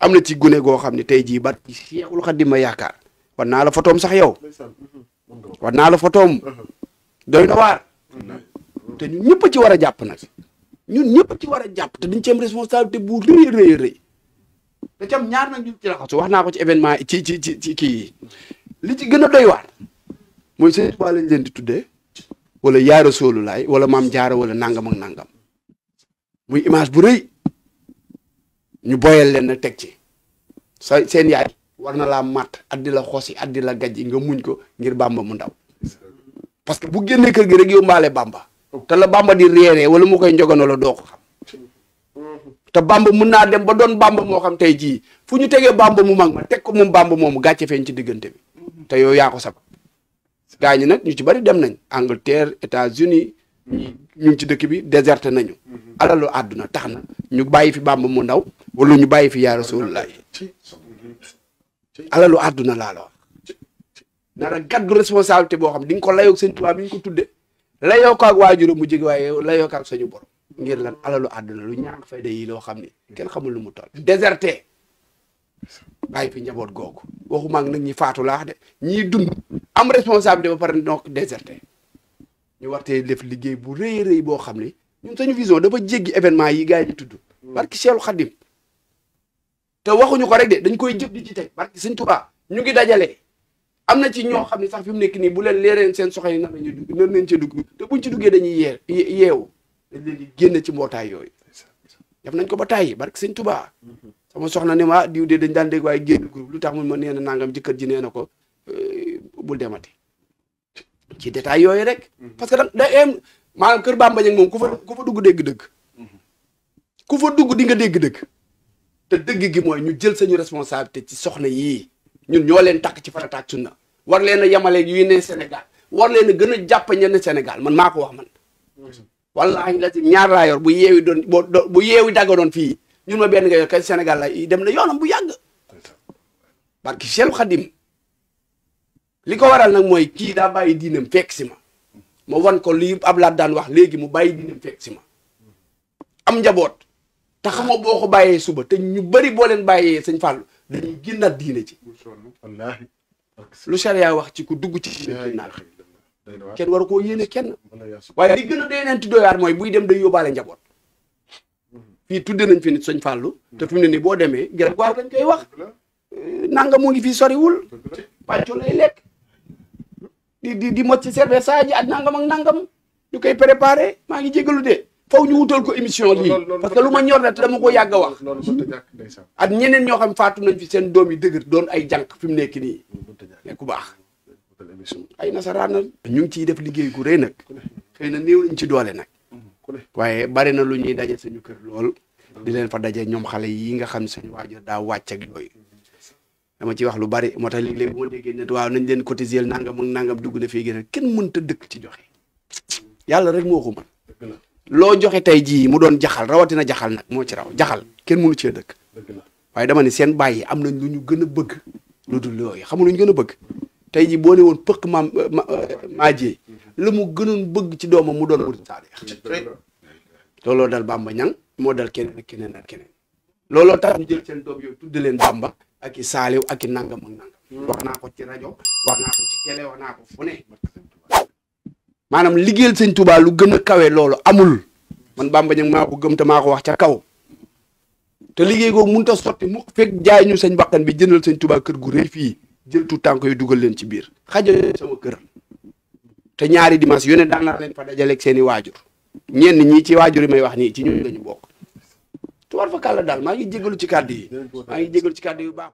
am na ci gune goo xam ne tey jii ba Seexul Xadim ma yaakaar war naa la photoom sax yow war naa la photoom doy na waar te ñun ñëpp ci war a jàpp nag ñun ñëpp ci war a jàpp te dañ ci am responsabilité bu rëy rëy te ci am ñaar nag ñu ci raxasu wax naa ko ci événement ci kii yi li ci gën a doy waar mooy Sëñ Tuubaa lañ leen di tuddee wala yaa Rasulullaay wala maam jaara wala nangam ak nangam muy image bu rëy ñu boyal leen nag teg ci seen yaay war na laa mat addi la xosi addi la gajji nga muñ ko ngir Bamba mu ndaw parce que bu génnee kër gi rek yow mbaale Bamba te la Bamba di réeree wala mu koy njogono la doo ko xam te Bamba mun naa dem ba doon Bamba moo xam tey jii fu ñu tegee Bamba mu mag ma teg ko moom Bamba moomu gàcce feeñ ci diggante bi te yow yaa ko sabab gaa ñi nag ñu ci bari dem nañ Angleterre États-Unis ñu ngi ci dëkk bi déserté nañu alalu àdduna tax na ñu bàyyi fi Bamba mu ndaw wala ñu bàyyi fi yaa Rasulullah alalu àdduna laa la wax nara gàddu responsabilité boo xam di nga ko layoog Sëñ Tuubaa bi ñu ko tudde layoo ko ak waajur mu jege waaye layoo ko ak sañu borom ngir lan alalu àdduna lu ñàkk fayda yi loo xam ne kenn xamul lu mu toll déserté bàyyi fi njaboot googu waxuma ak nag ñi faatu laax de ñii dund am responsabilité ba pare noo déserté ñu wartee def liggéey bu rëy rëy boo xam ne ñun sañu vision dafa jéggi événement yi gars yi di tudd barki Seexul Xadim te waxuñu ko rek de dañ koy jëf di ci teg barki Sëñ Tuubaa ñu ngi dajale am na ci ñoo xam ne sax fi mu nekk nii bu leen leereen seen soxla yi nan lañuy dugg nan lañ ci dugg te buñ ci duggee dañuy yeewu dañ leen di génn ci mbootaay yooyu def nañ ko ba tàyyi barki Sëñ Tuubaa sama soxna ne ma diw de dañ daan dégg waaye génn groupe lu tax mun ma nee na nangam jëkkër ji nee na ko bul demati ci détail yooyu rek parce que da am maanaam kër Bamba Niang moom ku fa dugg dégg dëgg ku fa dugg di nga dégg dëgg te dëgg gi mooy ñu jël sañu responsabilité ci soxna yii ñun ñoo leen takk ci farata ak sunna war leen a yemaleeg yu ne Sénégal war leen a gën a jàpp ñenn Sénégal man maa ko wax man wallaahi la ci ñaar laa yor bu yeewi doon bu yeewi dagga doon fii ñun ma benn nga yor kay Sénégal la dem na yoonam bu yàgg barki Seexul Xadim li ko waral nag mooy kii daa bàyyi diinam fekk si ma wan ko lii Ablaye daan wax léegi mu bàyyi diinam fekk si ma am njaboot te xamoo boo ko bàyyee suba te ñu bëri boo leen bàyyee Sëñ Fallu dañuy génnaat diine ci lu charia wax ci ku dugg ci diine naan kenn waru koo yéene kenn waaye li gën a dee neen tuddoyaat mooy buy dem day yóbbaale njaboot fii tudde nañ fi nit Sëñ Fallu te fi mu ne nii boo demee gërëm waaw dañ koy wax nanga mu ngi fii soriwul pàcco lay lekk di mot ci service saa ji at nangam ak nangam ñu koy préparé maa ngi jégalu de faw ñu wutal ko émission lii parce que lu ma ñor na te dama ko yàgg a wax at ñeneen ñoo xam faatu nañ fi seen doom yi dëgër doon ay jànq fi mu nekk nii ne ku baax ay nasaraan na ñu ngi ciy def liggéey gu rëy nag xëy na néew nañ ci doole nag waaye bari na lu ñuy daje suñu kër lool di leen fa daje ñoom xale yi nga xam ne suñu waajur daa wàcc ak yooyu dama ci wax lu bari moo tax léeg-léeg bu ma déggee ne waaw nañ leen cotiser nangam ak nangam dugg na fii gën kenn mënta dëkk ci joxe yàlla rek moo ko mën loo joxe tey jii mu doon jaxal rawatina jaxal nag moo ci raw jaxal kenn mënu cee dëkk waaye dama ne seen bàyyi am nañ lu ñu gën a bëgg lu dul yooyu xamul lu ñu gën a bëgg tey jii boo ne woon pëkk maajee la mu gënoon bëgg ci doomam mu doon murid saadix looloo dal Bamba Niang moo dal keneen ak keneen ak keneen looloo tax ñu jël seen doom yooyu tudde leen Bamba ak i saaliw ak i nangam ak nangam wax naa ko ci rajo wax naa ko ci télé wax naa ko fu ne maanaam liggéeyal Sëñ Tuubaa lu gën a kawe loolu amul man Bamba Niang maa ko gëm te maa ko wax ca kaw te liggéey googu mënut a sotti mu fekk jaay ñu Sëñ bakkan bi jëndal Sëñ Tuubaa kër gu rëy fii jël tout tànk yu dugal leen ci biir xajal sama kër te ñaari dimanche yu ne daan naa leen fa dajaleeg seen i waajur ñenn ñii ci waajur yi may wax nii ci ñooñu lañu bokk tubaar fa kàlla daal maa ngi jégalu ci kàddu yi maa ngi jégalu ci kàddu yu baax